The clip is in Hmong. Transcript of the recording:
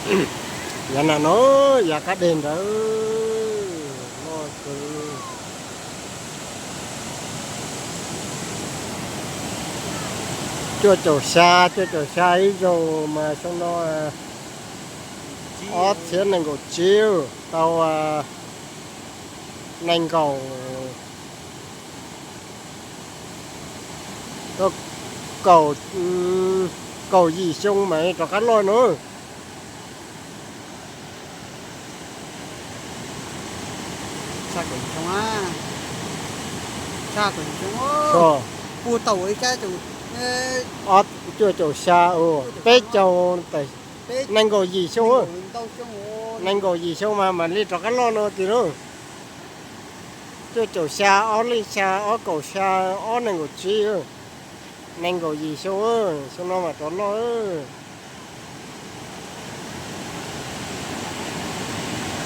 Yav no no, yav qab deg ntawd loj kawg. Cuaj caum xya, cuaj caum xya ib zaug mas xyoo no ob txhiab nees nkaum tsib tau nees nkaum, kaum, kaum yim xyoo mas rov qab loj no. Cuaj caum xya, peb caug, nees nkaum yim xyoo, nees nkaum yim xyoo mas mam li rov qab loj no tiag lauj. Cuaj caum xya, ob lij xya, ob kaum xya, ob nees nkaum tsib, nees nkaum yim xyoo, xyoo no mas rov loj.